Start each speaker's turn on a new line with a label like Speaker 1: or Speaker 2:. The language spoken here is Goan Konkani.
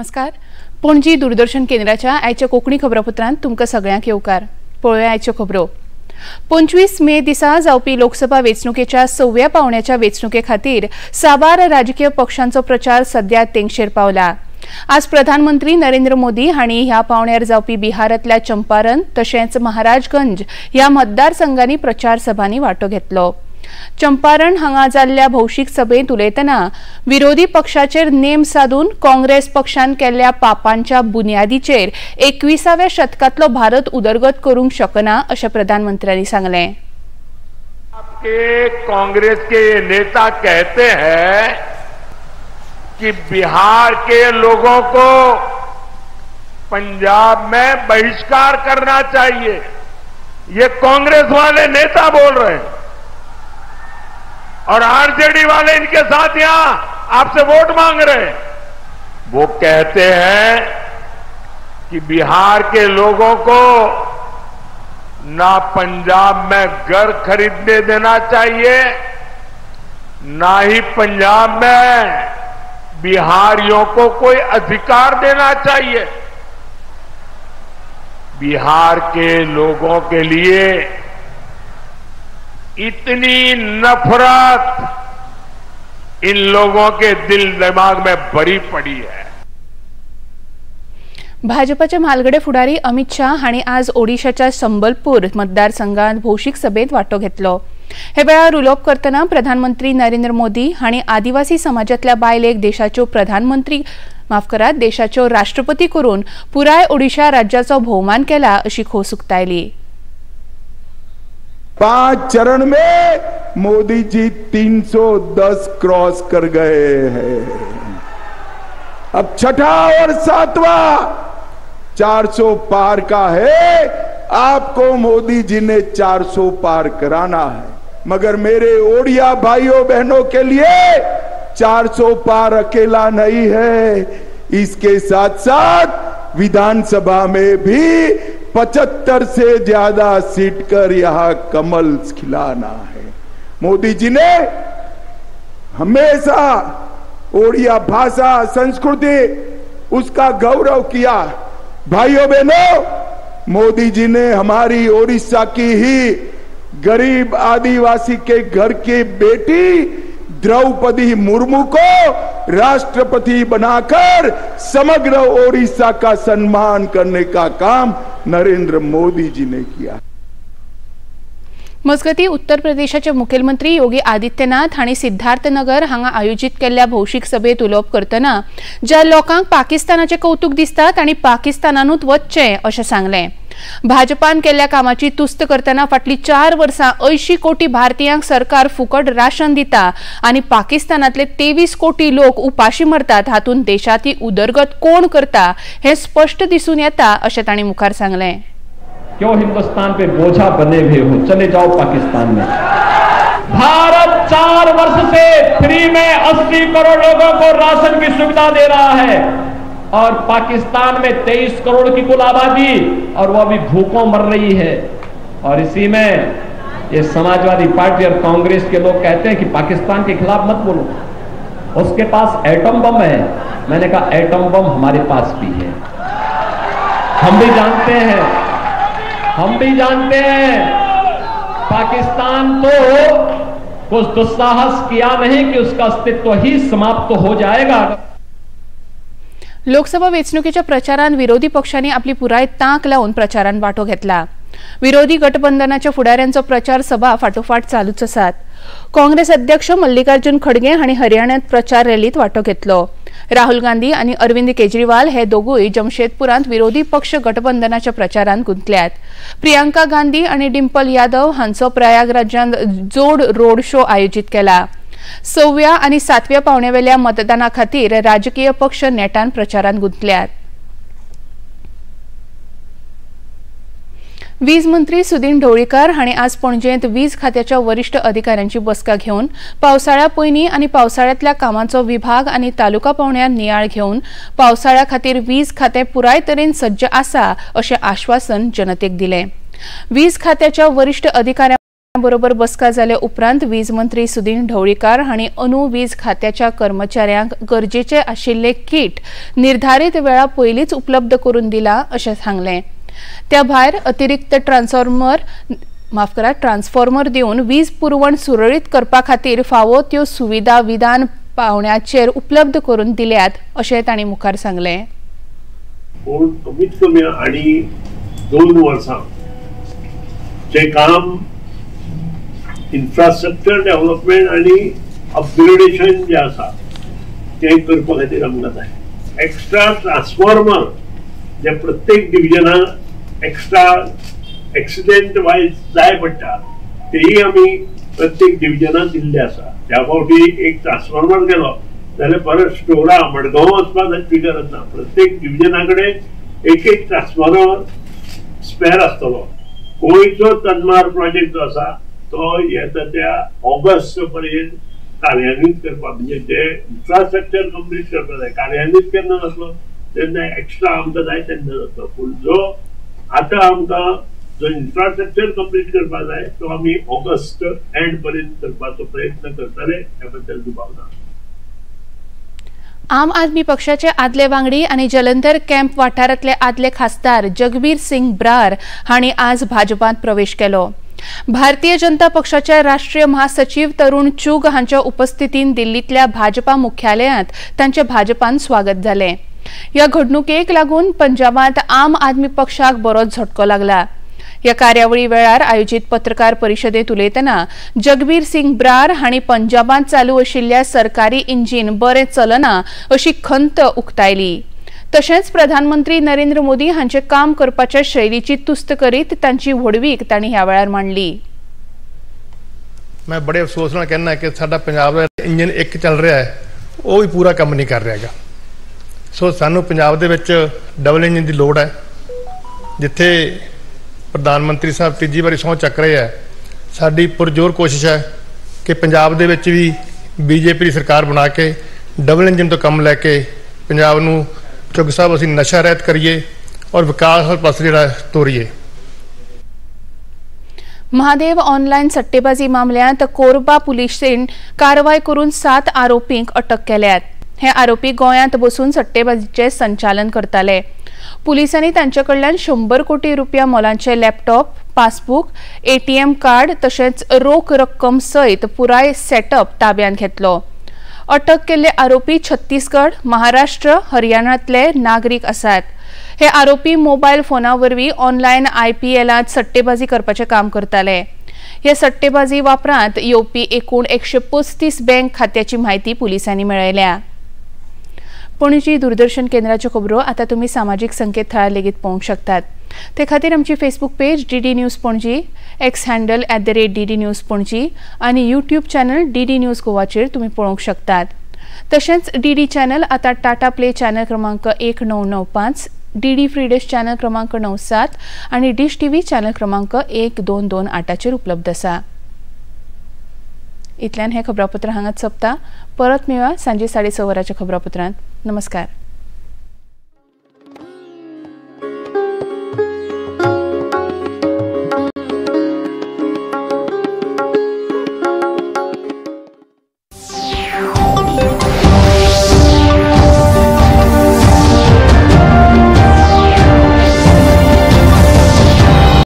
Speaker 1: नमस्कार, पणजी दूरदर्शन केंद्राच्या आयच्या कोंकणी खबरापत्रांत तुमकां सगळ्यांक येवकार। पळोवया आयच्यो खबरो। 25 मे दिसा जावपी लोकसभा वेंचणुकेच्या 6व्या पावंड्याच्या वेंचणुके खातीर साबार राजकीय पक्षांचो प्रचार सध्या तेंगशेर पावला। आज प्रधानमंत्री नरेंद्र मोदी हांणी ह्या पावंड्यार जावपी बिहारांतल्या चंपारण तशेंच महाराजगंज ह्या मतदारसंघांनी प्रचार सभांनी वांटो घेतलो। चंपारण हांगा जाल्ल्या भौशीक सभेंत उलयतना विरोधी पक्षाचेर नेम साधून काँग्रेस पक्षान केल्ल्या पापांच्या बुन्यादीचेर 21व्या शतकांतलो भारत उदरगत करूंक शकना अशें प्रधानमंत्र्यांनी सांगलें।
Speaker 2: आपके कांग्रेस के नेता कहते हैं कि बिहार के लोगों को पंजाब में बहिष्कार करना चाहिए, ये कांग्रेस वाले नेता बोल रहे हैं और आरजेडी वाले इनके साथ यहां आपसे वोट मांग रहे हैं। वो कहते हैं कि बिहार के लोगों को ना पंजाब में घर खरीदने देना चाहिए, ना ही पंजाब में बिहारियों को कोई अधिकार देना चाहिए। बिहार के लोगों के लिए इतनी नफरत इन लोगों के दिल दिमाग में भरी पड़ी है।
Speaker 1: भाजपाचे म्हालगडे फुडारी अमित शाह हांणी आज ओडिशाच्या संबलपूर मतदारसंघात भौशीक सभेत वांटो घेतलो। हे वेळार उलोवप करतना प्रधानमंत्री नरेंद्र मोदी हांणी आदिवासी समाजांतल्या बायलेक देशाच्यो देशाच्यो राष्ट्रपती करून पुराय ओडिशा राज्याचो भोवमान केला अशी खोस उक्तायली।
Speaker 3: 5 चरण में मोदी जी 310 क्रॉस कर गए हैं। अब छठा और सातवां 400 पार का है। आपको मोदी जी ने 400 पार कराना है, मगर मेरे ओडिया भाइयों बहनों के लिए 400 पार अकेला नहीं है। इसके साथ साथ विधानसभा में भी 75 से ज्यादा सीट कर यहां कमल खिलाना है। मोदी जी ने हमेशा ओडिया भाषा संस्कृति उसका गौरव किया। भाइयों बहनों, मोदी जी ने हमारी ओडिशा की ही गरीब आदिवासी के घर की बेटी द्रौपदी मुर्मू को राष्ट्रपति बनाकर समग्र ओडिशा का सम्मान करने का काम नरेंद्र मोदी जी ने किया।
Speaker 1: मजगती उत्तर प्रदेशाचे मुख्यमंत्री योगी आदित्यनाथ हांणी सिद्धार्थनगर हांगा आयोजित केल्ल्या भौशीक सभेत उलोवप करतना ज्या लोकांक पाकिस्तानाचे कौतुक दिसता तांणी पाकिस्तानानूच वच्चें अशें सांगलें। भाजपान केल्ल्या कामाची तुस्त करतना फाटलीं 4 वर्सां 80 कोटी भारतीयांक सरकार फुकट राशन दिता आनी पाकिस्तानांतले 23 कोटी लोक उपाशी मरतात, हातूंत देशांतली उदरगत कोण करता हें स्पश्ट दिसून येता अशें तांणी मुखार सांगलें।
Speaker 4: क्यों हिंदुस्तान पे बोझा बने हुए हो, चले जाओ पाकिस्तान में। भारत 4 वर्ष से फ्री में 80 करोड़ लोगों को राशन की सुविधा दे रहा है और पाकिस्तान में 23 करोड़ की कुल आबादी और वो अभी भूखों मर रही है। और इसी में ये समाजवादी पार्टी और कांग्रेस के लोग कहते हैं कि पाकिस्तान के खिलाफ मत बोलो, उसके पास एटम बम है। मैंने कहा एटम बम हमारे पास भी है, हम भी जानते हैं, हम भी जानते हैं। पाकिस्तान तो कुछ दुस्साहस किया नहीं कि उसका अस्तित्व ही समाप्त हो जाएगा।
Speaker 1: लोकसभा वेंचणुकेच्या प्रचारान विरोधी पक्षांनी आपली पुराय तांक लावन प्रचारान वांटो घेतला। विरोधी गठबंधनाच्या फुडाऱ्यांचो प्रचार सभा फाटोफाट चालूच आसात। काँग्रेस अध्यक्ष मल्लिकार्जुन खडगे हांणी हरियाणात प्रचार रॅलीत वांटो घेतलो। राहुल गांधी आनी अरविंद केजरीवाल हे दोगूय जमशेदपुरांत विरोधी पक्ष गठबंधनाच्या प्रचारांत गुंतल्यात। प्रियंका गांधी आनी डिंपल यादव हांचो प्रयागराजांत जोड रोड शो आयोजीत केला। 6व्या आनी 7व्या पावंड्यावेल्या मतदाना खातीर राजकीय पक्ष नेटान प्रचारांत गुंतल्यात। वीज मंत्री सुदिन ढवळीकर हांणी आज पणजेंत वीज खात्याच्या वरिष्ठ अधिकाऱ्यांची बसका घेवन पावसाळ्या पयलीं आनी पावसाळ्यांतल्या कामांचो विभाग आनी तालुका पावंड्यार नियाळ घेवन पावसाळ्या खातीर वीज खातें पुराय तरेन सज्ज आसा अशें आश्वासन जनतेक दिलें। वीज खात्याच्या वरिष्ठ अधिकाऱ्यां बरोबर बसका जाले उपरांत वीज मंत्री सुदिन ढवळीकार हांणी अनु वीज खात्याच्या कर्मचाऱ्यांक गरजेचे आशिल्ले किट निर्धारित वेळा पयलींच उपलब्ध करून दिला अशें सांगलें। त्या भायर अतिरिक्त ट्रान्सफॉर्मर दिवन वीज पुरवण सुरळीत करपा खातीर फावो त्यो सुविधा विधान पावण्याचेर उपलब्ध करून दिल्यात अशें तांणी मुखार सांगलें।
Speaker 5: पूण कमीत कमी आनी 2 वर्सां जे काम इन्फ्रास्ट्रक्चर डेव्हलपमेंट आनी अपग्रेडेशन जे आसा ते करपा खातीर आमकां जाय। एक्स्ट्रा ट्रान्सफॉर्मर जे प्रत्येक डिविजनाक एक्स्ट्रा एक्सिडेंट वायज जाय पडटा तेही आमी प्रत्येक डिविजनाक दिल्ले आसा। ह्या फावटी एक ट्रान्सफॉर्मर गेलो जाल्यार परत स्टोरा मडगांव वचपाची गरज ना, प्रत्येक डिविजना कडेन एक एक ट्रान्सफॉर्मर स्पेर आसतलो। गोंयचो तन्मार प्रोजेक्ट जो आसा तो येता त्या ऑगस्ट पर्यंत कार्यान्वित करपाक, म्हणजे जे इन्फ्रास्ट्रक्चर कंप्लीट करपाक जाय। कार्यान्वित केन्ना जातलो तेन्ना एक्स्ट्रा आमकां जाय तेन्ना जातलो, पूण जो आतां आमकां जो इन्फ्रास्ट्रक्चर कंप्लीट करपाक जाय तो आमी ऑगस्ट एंड पर्यंत करपाचो प्रयत्न करतले, ह्या बद्दल दुबाव ना।
Speaker 1: आम आदमी पक्षाचे आदले वांगडी आनी जलंधर कॅम्प वाठारांतले आदले खासदार जगबीर सिंग ब्रार हांणी आज भाजपांत प्रवेश केलो। भारतीय जनता पक्षाचे राष्ट्रीय महासचिव तरुण चुग हांच्या उपस्थितीन दिल्लींतल्या भाजपा मुख्यालयांत तांचे भाजपान स्वागत जालें। ह्या घडणुकेक लागून पंजाबांत आम आदमी पक्षाक बरोच झटको लागला। ह्या कार्यावळी वेळार आयोजित पत्रकार परिशदेंत उलयतना जगबीर सिंग ब्रार हांणी पंजाबांत चालू आशिल्ल्या सरकारी इंजिन बरें चलना अशी खंत उक्तायली। तशेंच प्रधानमंत्री नरेंद्र मोदी हांचे काम करपाच्या शैलीची तुस्त करीत तांची व्हडवीक तांणी ह्या वेळार मांडली।
Speaker 6: मैं बड़े अफसोस नाल कहना कि साडा पंजाब दा इंजन एक चल रहा है, वो भी पूरा काम नहीं कर रहा है। सो सानू पंजाब दे विच डबल इंजन की लोड़ है। जिथे प्रधान मंत्री साहब तीजी बारी सौं चक रहे हैं, साडी पुरजोर कोशिश है कि पंजाब दे विच भी बीजेपी की सरकार बना के डबल इंजन तो कम लैके पंजाब नूं चुग साहब असीं नशा रहत करिए और विकास वाले पासे जिहड़ा तोरिए।
Speaker 1: महादेव ऑनलायन सट्टेबाजी मामल्यांत कोरबा पुलिसेन कारवाय करून 7 आरोपींक अटक केल्यात। हे आरोपी गोंयांत बसून सट्टेबाजीचें संचालन करताले। पुलिसांनी तांचे कडल्यान 100 कोटी रुपया मोलांचे लॅपटॉप, पासबुक, एटीएम कार्ड तशेंच रोख रक्कम सयत पुराय सेटअप ताब्यांत घेतलो। अटक केल्ले आरोपी छत्तीसगड, महाराष्ट्र, हरियाणांतले नागरीक आसात। हे आरोपी मोबायल फोना वरवीं ऑनलायन आयपीएलांत सट्टेबाजी करपाचें काम करताले। ह्या सट्टेबाजी वापरांत येवपी एकूण 135 बँक खात्याची म्हायती पुलिसांनी मेळयल्या। पणजी दूरदर्शन केंद्राच्यो खबरो आतां तुमी सामाजीक संकेतथळार लेगीत पळोवंक शकतात। ते खातीर आमची Facebook page DD news Panaji, X handle @DD news Panaji आनी यूट्यूब चॅनल डीडी न्यूज गोवाचेर तुमी पळोवंक शकतात। तशेंच डीडी चॅनल आतां टाटा प्ले चॅनल क्रमांक 1995, डीडी फ्री डिश चॅनल क्रमांक 97 आनी डिश टीव्ही चॅनल क्रमांक 1228चेर उपलब्ध आसा। इतल्यान हें खबरापत्र हांगाच सोंपता। परत मेळया सांजे 6:30 वरांच्या खबरापत्रांत। नमस्कार।